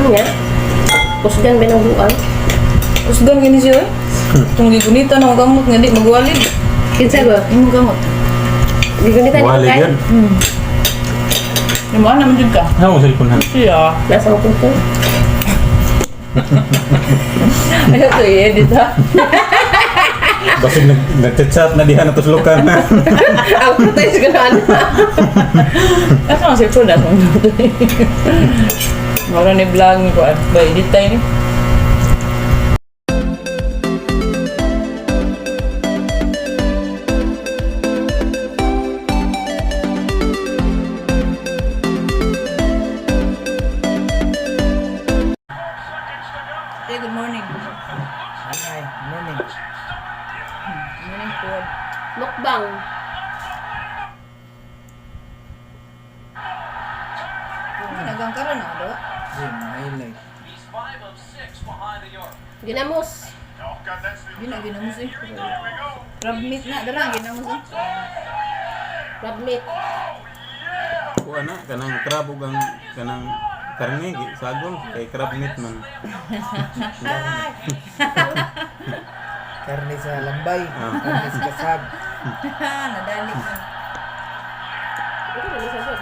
Nga. Kusgan ba ng buang? Usgan gini siya eh. Kung gigunita na gamot nga di magwalid. Kinsa ba? Imong gamot. Gigunitan ni Wala kay. yun. Imo ana man jud ka. Saan mo cellphone ha? Siya. Nasa ko to. Ayaw to i-edit ha. Basig nag-chat na diha natuslokan na. Ako tayo sa ganaan. Asa ang cellphone na sa Mara ni vlog ni ko at ba edit tayo ni. Hey, good morning. Hi, morning. Morning po. Mukbang. Nagang karon na do. Yun, highlight. Ginamos. Gina ginamos eh. Crab meat na dala ginamos eh. Crab meat. Kuha na, kanang crab ug ang kanang karne, sagol, kay crab meat man. Karne sa lambay, karne sa kasag. Nadali na. Ito na sa box.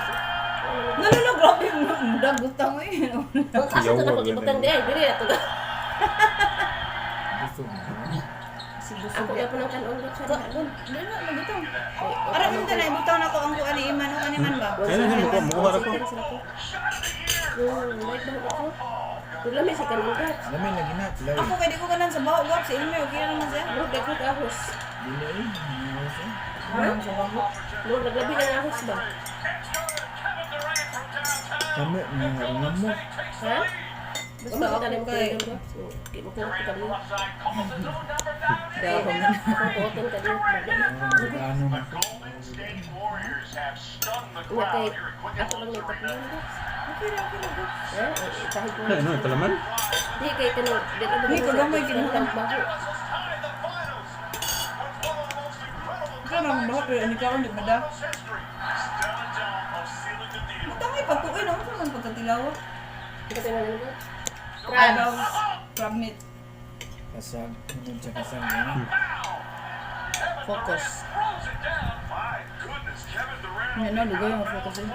No, no, no, grabe. Mudag butang eh. Ang asa to na pag-ibutang di ay diri ato. Gusto mo. Si Ako busog. na po ng kanon sa kanon. Dili na magutang. Ara mo na ibutang na ko ang kuan ni Iman o ani man ba? Ayun na, mukuha, mukuha ra ko. Light ba ako? Wala may sa kanon ka. Lamin lagi na, lawi. Ako kay di ko kanan sa baho gap si Ilme okay na naman siya. Murag daghan ahos. Dili eh. Ano siya? Ha? Sa baho. Murag naglabi na ang ahos ba? Kami, mga mo. Ha? Basta ako kay Di mo ko ka dito. Daw man. Ako kuotan ka dito. Ano na ko. Nga kay ako lang may tapunan ba? Okay ra okay ra. Ha? Kahit ko. Ano, talaman? Di kay kanang di na Di, kagamay kinuha. baho. Ikaw na baho pero ani kaon di mada. Butang ay pagkuin no sa man pagkatilaw. Ikaw tayo na ba? Crab. Crab meat. Kasag, ano sa kasag. Ano? Focus. Nga na dugay mo focus eh.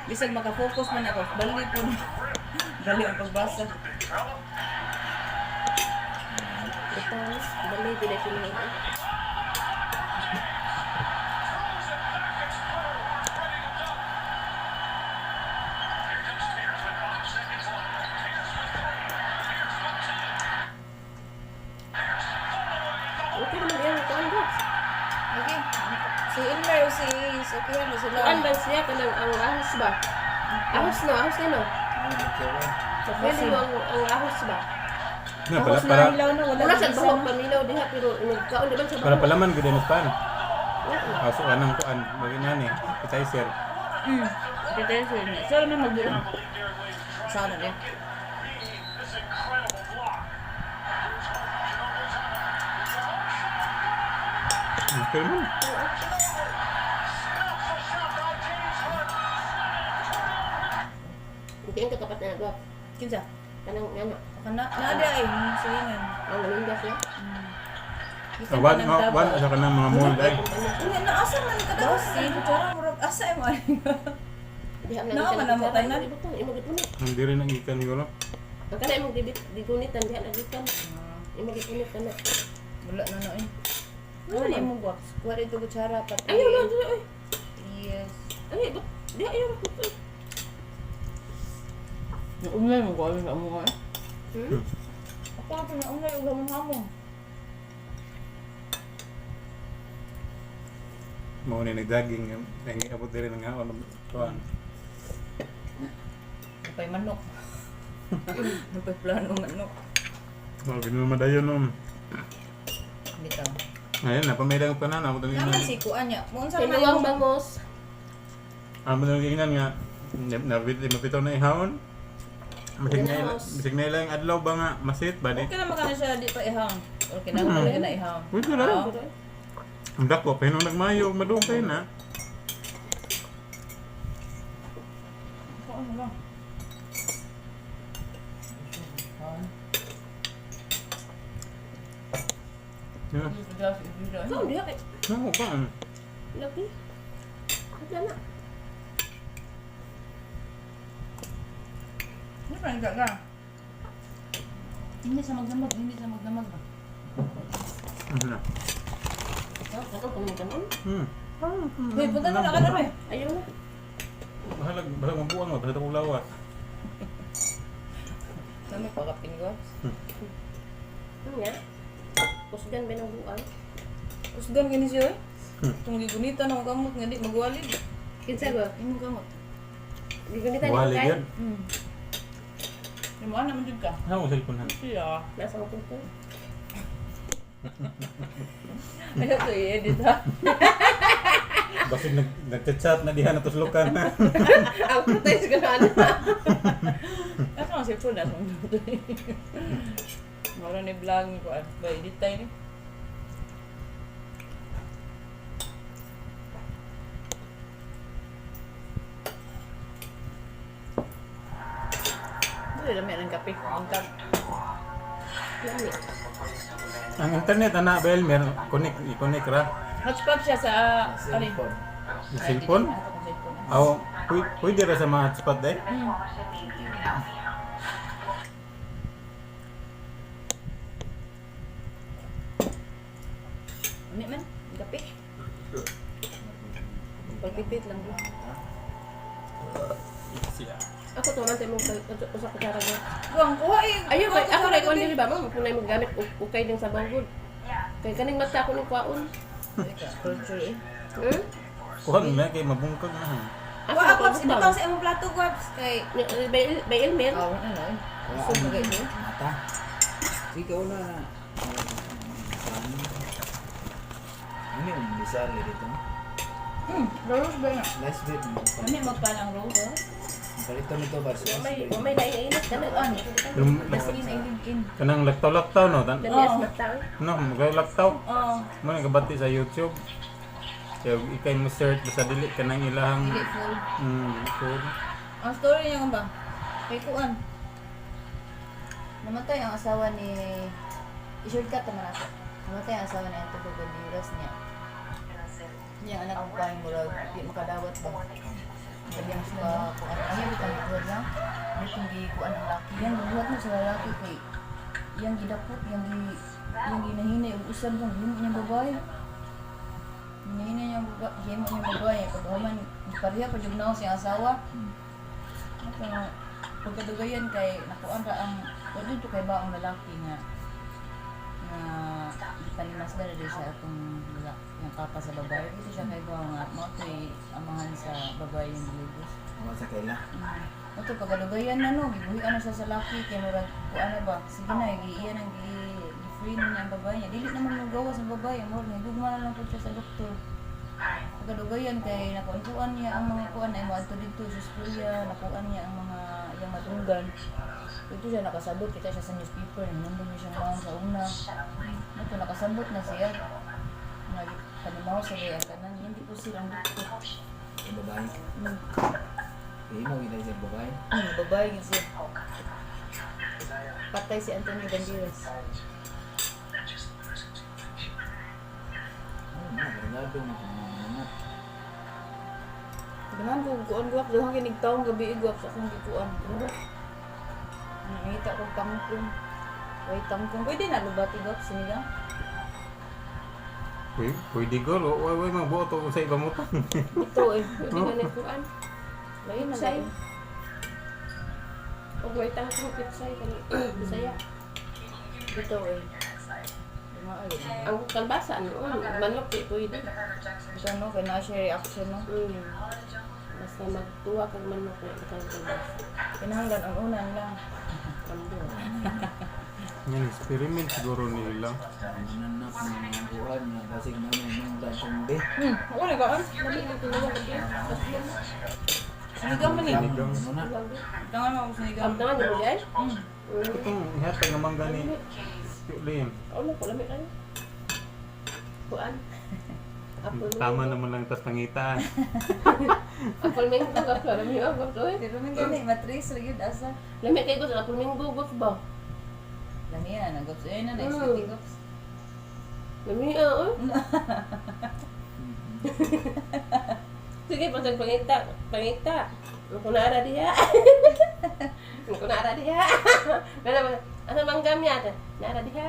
Bisag maka-focus man ako, bali po. Bali ang pagbasa. Ito, bali di na kinuha. Okay naman yan, kuan ba? Okay. Si Ilmer o si Ace, okay ano sila. Kuan ba siya kanang ang ahos ba? Ahos no, ahos na no. Ano, magkawa. Pwede mo ang ahos ba? Na, pala, Ahos na para, hilaw na wala. Wala sa gisa. bahok paminaw diha pero nagkaon di ba sa para bahok? palaman, gud mas pan. Nga, na. Aso anang kuan, bagay na ni, appetizer. Appetizer niya. So, ano mag Sana din. Okay man. Hindi ang kakapat na nagwap. Kinsa? Kanang nga Kana na ay silingan. ang naninda siya. Gikan Wan, pa ng Davao. wan, sa kanang mga mold ay. Unya na asa man ka daw si kutsara murag asa ay mo. Diha man Naa man na mo tanan. Imo gipunit. Hindi rin ang ikan yun. Ang kana imong dibit digunitan diha na gikan. Imo gipunit kana. Wala na na eh. Ano na imong guwaps? Kuha dito kutsara pati. Ayaw na dili oy. Yes. Ay, but diha ayaw na kutoy. Naunay mo gawin sa amo eh. Hmm? Ako pa naunay og hamon-hamon. Mao ni nagdaging, ang abot diri ng haon kuan. Napay manok. Napay plano manok. Mao ginu madayon nom. Bitaw. Ayun, napamidang pa na, ako tangin Naman na. si kuan niya. Mo unsa man Tinuwang imong bangos. Amo nang giingnan nga na mapitaw na ihawon. Bisig na bisig na ilang adlaw ba nga masit ba di? Okay na makana siya di pa ihang. Okay na talaga na ihang. Pwede na. Ang dako pa hinong nagmayo madungkay na. Ano lang. Yeah. Ikaw diha kay Ano ka? lagi. Wala na. Hindi pa nagka ka. Hindi sa magdamag, hindi sa magdamag ba? Ano na? Ako kung kanon. Hoy, punta na ka na eh. Ayaw na. Bahalag, bahalag mabuang mo, bahalag akong lawas. Kami pa kapin ko. Ano nga? Kusgan ba ng buang? Usgan gani siya eh. Kung gigunita na ang gamot nga di magwalid. Kinsa ba? Imong gamot. Gigunitan ni Wali kay. yun. Imo ana man jud ka. Ano ko cellphone ha? Siya. Nasa ko po. Ayaw to i-edit ha. Basig nag nagchat-chat na diha natuslokan na. Ang patay sa ano. Asa ang cellphone na sa mga Mara ni vlog ni ko at ba edit tayo ni. Dili lami ang kape. Ang tag. Lami. Ang internet ana Bel, meron connect, i-connect ra. Hotspot siya sa ano? Cellphone. Yung cellphone. Aw, pwede ra sa mga hotspot dai. Lami man, ang kape. Pagpipit lang bro. Siya. Ako to man tayo mong usa ka tara ba. Kuang kuha eh. Ayaw kay ako ray kuan dili ba mo mapunay mo gamit ukay ding sabaw gud. Kay kaning mata ko ning kwaon. Culture eh. Hmm? Kuha na kay mabungkag na. Ha. Asa Wa ako ako butang? ibutang sa imong plato guwaps kay Bay Elmer. Ah, wala na eh. Wala Gusto ang mo kayo? mata. Sige, una na. Ano yung bisali dito? Rose ba na? Last bit. Kami magpalang rose. oh. Palito nito ba? May may laing init kana ano. Yung Mas in ang in. kanang laktaw-laktaw no. Tan Lami as mata. eh. no, magalaktaw. Oo. Mo nang gabati sa YouTube. So, ikay mo search basta dili kanang ilahang Dili full. food. Ang story niya ba? Kay kuan. Namatay ang asawa ni i-shortcut naman ako. Namatay ang asawa ni Antonio Banderas niya. Niya anak ko pa murag di makadawat ba. Sabi ang sa kuan ayaw bitang gibuhat lang. May kung gi kuan ang laki yan gibuhat mo sa lalaki kay iyang gidakot, iyang ginahinay ug usab kung himo niyang babae. Ginahinay niyang babae, himo niyang babae paghuman pareha pa jud naon siyang asawa. Ano, pagkadugayan kay nakuan ra ang wa dito kay ba ang lalaki nga nga gipanimasda na sa atong yung papa sa babae dito siya kay ba nga mao to'y amahan sa babae yung gilugos. Wala sa kaila. Mao to pagkadugayan na no gibuhian na siya sa laki kay murag kuan na ba sige na giiyan ang gi free na niya ang babae niya dili naman mogawas ang babae murag nagugma na lang pud siya sa doktor. Pagkadugayan kay nakuan-kuan niya ang mga kuan ay moadto didto sa eskwela, nakuan niya ang mga iyang matunggan. Dito siya nakasabot kita siya sa newspaper, nandun niya siyang maong sa una. Ito nakasabot na siya. Nagpanimaw sa gaya tanan, hindi po sila ang doktor. Yung babae. Hindi mo kita sa babae. Babae gid siya. Patay si Antonio Banderas. Ano na, kargado na kung mga anak. Ganahan ko kuan guwap, dahang kinig taong gabi guwap sa akong gikuan. Nangita ko tangkong. Way tangkong. Pwede na lubati guwap sinigang. Pwede, pwede gol. Oy, oy, magbuot ako sa ibang utang. Ito eh. Pwede ka na kuan. Lain na Pitsay. gani. Og may tangkong pitsay kani Bisaya. Ito eh. Maayo. Ang kalbasa ano, manok di pwede. Ito no, kaya na siya reaction no. Basta magtuwa kag manok na itang kalbasa. Kinahanglan ang unan lang. Ambo. Yan, experiment siguro nila. Ang anak ng mga buwan nga basig na may nang dansong be. Ako na gaan. Lami ang tinuwa gabi. Taslom. Sinigang man eh. Sinigang. Ano na? Tangan mo ako sinigang. Ang tangan mo diay? Itong ihatag naman gani. Lim. Ano ko lami kayo? Kuan. Apple Tama mango. naman lang tas pangitaan. Apple mango gap lami ang gap oy. Pero man gani matris ra gyud asa. Lami kay ko sa apple mango gap ba? Lami na nag-gops. Ayun na, na-expecting gops. Lami ah, oh. Sige, pasag pangita, pangita. Ako na ara diha. Ako na ara diha. Wala ba? Asa manggam ya? Naara diha.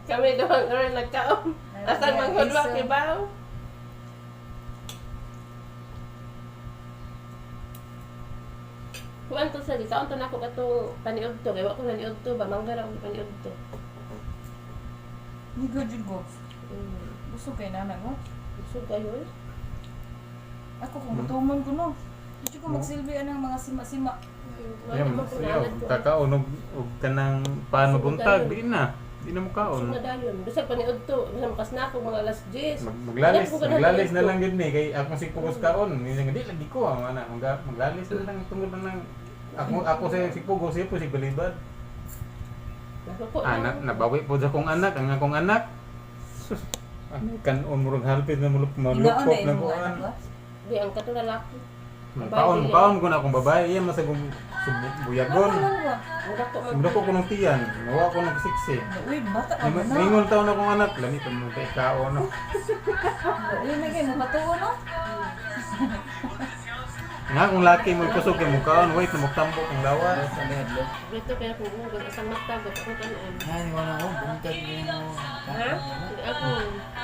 Kami doon rin nagkaon. Asan manghudwa kibaw? Kuan to sa gikaon to nako katong paniudto kay wa ko naniudto ba mangga ra ko paniudto. Ni good jud ko. Busog kay nana ko. Busog kayo eh. Ako kung gutomon ko no. Di ko magsilbi anang mga sima-sima. Yeah, kakaon og og kanang paano buntag di na. Di na mo kaon. Busog na dayon. Bisag paniudto, bisag makasnako mga alas 10. Maglalis, maglalis na lang gid ni kay akong sigpugos kaon. Ni nga di lagi ko ang ana, maglalis na lang tungod na lang ako ako sa sigpugos siya po si balibad. Nasuko Anak, nabawi po sa akong anak, ang akong anak. Sus, ang kanon murag halpit na muluk Inaon malukop na na imong kuan. anak ba? Di ang katong lalaki. Makaon, makaon ko na akong babae, iya masagong buyagon. Ano ba? Ang dako man. Sumdako ko ng tiyan, nawa ko ng siksi. Uy, bata ka na. Ningon taon akong anak, lami pa mo kay kaon no. Uy, may kayo matuo no? Nga kung laki mo kusog kay mukaon, wait na mugtambok ang lawa. Sa medlo. Ito kaya kung hugas asang mata ko ako kanon. Nga, ni wala ko. Bungkag din mo. Ha? Ako.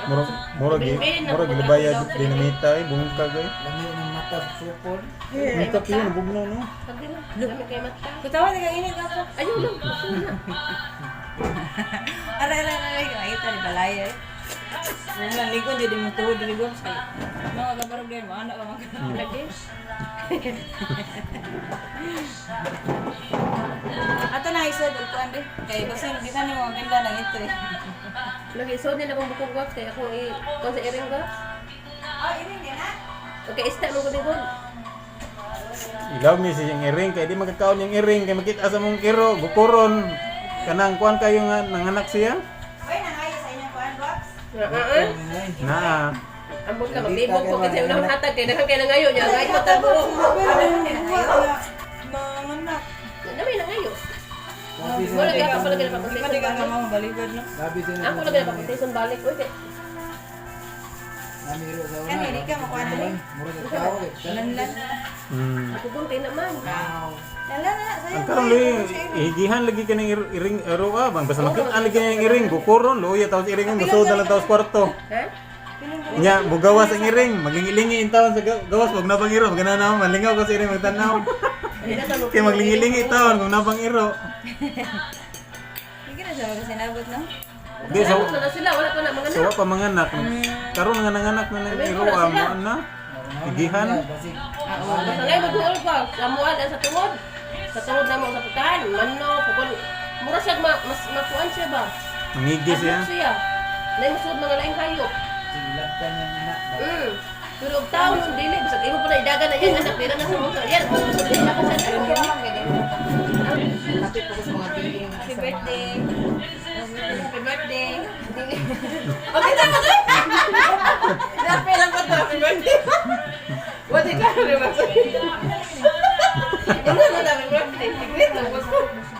Murag murag murag gilabaya dinamita eh, bungkag eh. Lami ng mata sa supon. Mita pa yun, bugno no. Sabi na, dami kay mata. Kutawa ni kang init ako. Ayaw lang. Gusto na. Aray, aray, aray. Nakita ni Balaya eh. Wala likod di mo tuod dili ko. Mga kabarog din mo anak ka mag. Lagi. Ato na isod og kuan di. Kay basin bisan ni mga ganda nang ito eh. Lagi so nila akong bukog wax kay akong i kung sa iring wax. Ah, iring din ha. Okay, ista mo ko bigod. Ilaw mi si yung iring kay di magkakaon yung iring kay makita sa mong kiro, gukuron. Kanang kuan kayo nga nanganak siya? Uy, nangayo sa inyong kuan box. Ah, Naa. Ambot ka maglibog ko kasi unang hatag kay daghan kay nangayo niya ngay mata mo. Mga anak. Dami nangayo. Sabi sa Wala gyud pa pala gyud Di pa pa di ka mga balibad no. Sabi sa Ako lagi na papuntation balik. Uy, kay Namiro sa una. Kani, di ka makuha na rin. Murag sa tao eh. Lanlan. Ako gunti naman. Wow. Lala na sayo. Ang karon luy, igihan lagi ka ng iring ero ah, bang basta makita lagi yung iring, gukuron luya tapos iring mo musod na lang tapos kwarto. Ha? Nya, mugawas ang iring, maglingilingi in taon sa gawas, wag na bang iro, magana na malingaw ko sa iring magtanaw. Kay maglingilingi taon kung nabang iro. Hindi na siya magkasinabot no. Di so Wala na sila, wala pa na mga so wa pa mga anak. Karon nga nanganak na ng iro ah, mo na. Igihan. Basig. Basta ngayon magduol pa. Sa muan sa tungod. Sa tungod na mo sa putahan. Mano, pukon. Mura siya ma, mas makuan siya ba? Mangigi siya. Adlok siya. Nay musod mga laing hayop. Silagtan yung anak ba? Pero og taon nung dili bisag imo pa na idagan na yan anak dira na sa mga yan. Musod dili na ka sa Kapit po ko sa mga biling. Happy birthday. Happy birthday. Okay na ka. Happy lang ko to. Happy birthday. What ka rin?